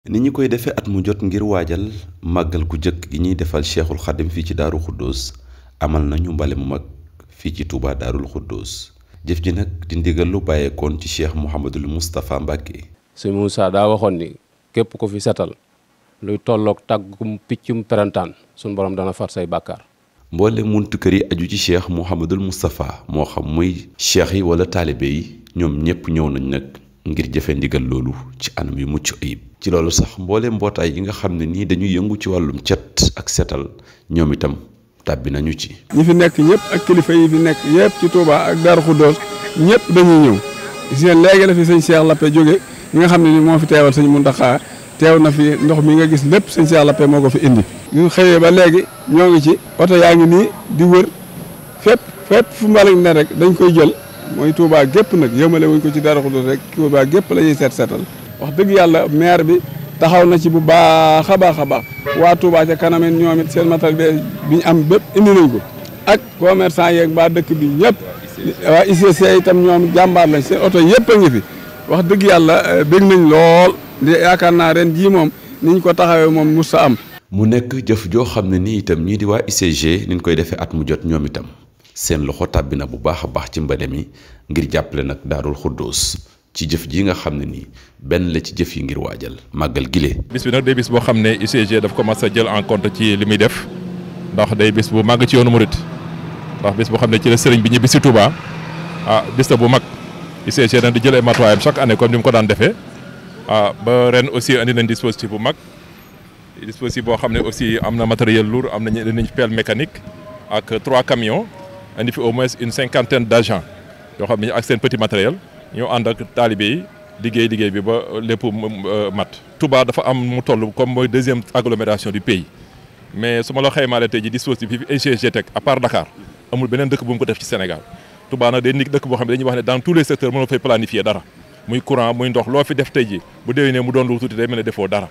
ni ñu koy defee at mu jot ngir waajal màggal gu jëkk gi ñuy defal Cheikhul Khadim fii ci Daaru Xuddoos amal nañu mbale mu mag fii ci Touba Daarul Xuddoos jëf ji nag di ndigal lu bàyyeekoon ci Cheikh Mouhamadul Moustapha Mbacke. sëñ Moussa daa waxoon ni képp ko fi setal luy tolloog tàggum piccum perantaan suñ borom dana far say bàkkaar. mboole muntu kër yi aju ci Cheikh Mouhamadul Moustapha moo xam muy cheikh yi wala taalibe yi ñoom ñëpp ñëw nañ nag ngir jëfe ndigal loolu ci anam yu mucc ayib. ci loolu sax mboole mbootaay yi nga xam ne nii dañuy yëngu ci wàllum cet ak setal ñoom itam tàbbi nañu ci. ñi fi nekk ñëpp ak kilifa yi fi nekk yëpp ci Touba ak Darou Khoudoss ñëpp dañuy ñëw seen léegi la fi sëñ Cheikh Lappé jóge ñi nga xam ne ni moo fi teewal sëñ Mountakha teew na fi ndox mi nga gis lépp sëñ Cheikh Lappé moo ko fi indi. ñu xëyee ba léegi ñoo ngi ci oto yaa ngi nii di wër fépp fu mbalit ne rek dañ koy jël mooy Touba gépp nag yëmale wuñ ko ci Darou Khoudoss rek Touba gépp la ñuy seetal. wax dëgg yàlla maire bi taxaw na ci bu baax a baax waa Touba ca kanam ñoom it seen matériel bi ñu am bépp indi nañ ko ak commerçant yeeg ba dëkk bi ñëpp waa ICC itam ñoom jàmbaar lañ seen oto yëpp a ngi fi wax dëgg yàlla bég nañ lool yaakaar naa ren jii moom niñ ko taxawee moom mus sa am. mu nekk jëf joo xam ne nii itam ñii di waa ICG niñ koy defee at mu jot ñoom itam seen loxo tàbbi na bu baax a baax ci mbale mi ngir jàppale nag Daarul Xuddoos ci jëf ji nga xam ne nii benn la ci jëf yi ngir waajal màggal gile. bis bi nag day bis boo xam ne UCG daf ko mas a jël en compte ci li muy def ndax day bis bu màgg ci yoonu murit ndax bis boo xam ne ci la sëriñ bi ñibbi si Touba bis la bu mag UCG nag di jël ay matuwaayam chaque année comme ni mu ko daan defee ba ren aussi andi nañ dispositif bu mag dispositif boo xam ne aussi am na matériel lourd am nañu nañ pelle mécanique ak 3 camions andi fi au moins une 50aine d'agents yoo xam ne ak seen petit matériel. ñoo ànd ak taalibe yi liggéey bi ba lépp mat. Touba dafa am mu toll comme mooy deuxième agglomération du pays mais su ma la xaymaale tey ji dispositif bi UCG teg à part Dakar amul beneen dëkk bu mu ko def ci Sénégal Touba nag day nekk dëkk boo xam ne dañuy wax ne dans tous les secteurs mënoo fay planifier dara muy courant muy ndox loo fi def tey ji bu déwénee mu doon lu tuuti day mel ne defoo dara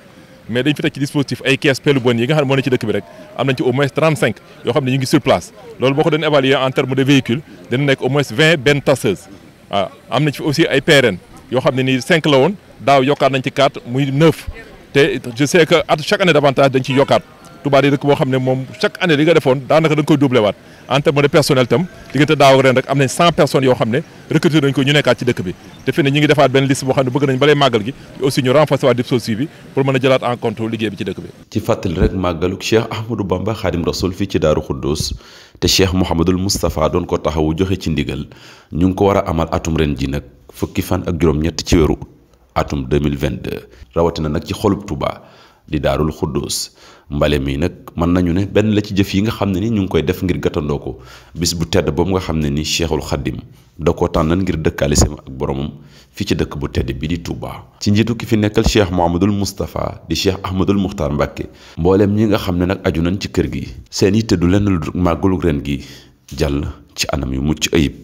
mais dañ fi teg ci dispositif ay caisse pelle bonne yi nga xam ne moo ne ci dëkk bi rek am nañ ci au moins 35 yoo xam ne ñu ngi sur place loolu boo ko doon évaluer en terme de véhicules dina nekk au moins 20 bennes tasseuses. waaw am na ci aussi ay PRN yoo xam ne nii 5 la woon daaw yokkaat nañ ci 4 muy 9 te je sais que chaque année davantage dañ ciy yokkaat Touba di dëkk boo xam ne moom chaque année li nga defoon daanaka da nga koy doublé waat en terme de personnel tam diggante daaw ak ren rek am nañ 100 personnes yoo xam ne recruté nañ ko ñu nekkaat ci dëkk bi te fi ne ñu ngi defaat benn liste boo xam ne bëgg nañ balay màggal gi aussi ñu renforcer waat dispositif bi pour mën a jëlaat en compte liggéey bi ci dëkk bi. ci fàttali rek màggaluk Cheikh Ahmadou Bamba Khadim Rasoul fii ci Daaru Xuddoos te Cheikh Mouhamadul Moustapha doon ko taxawu joxe ci ndigal ñu ngi ko war a amal atum ren ji nag fukki fan ak juróom-ñett ci weeru atum 2022 rawatina nag ci xolub Touba di Daarul Xuddoos mbale mi nag mën nañu ne benn la ci jëf yi nga xam ne ni ñu ngi koy def ngir gàttandoo ko bis bu tedd boobu nga xam ne ni Cheikhul Khadim da koo tànnal ngir dëkkaale sama ak boromam fii ci dëkk bu tedd bi di Touba. ci njiitu ki fi nekkal Cheikh Mouhamadul Moustapha di Cheikh Ahmadul Muxtaar Mbacke mbooleem ñi nga xam ne nag aju nañ ci kër gi seen yitte du lenn lu màggalu ren gi jàll ci anam yu mucc ayib.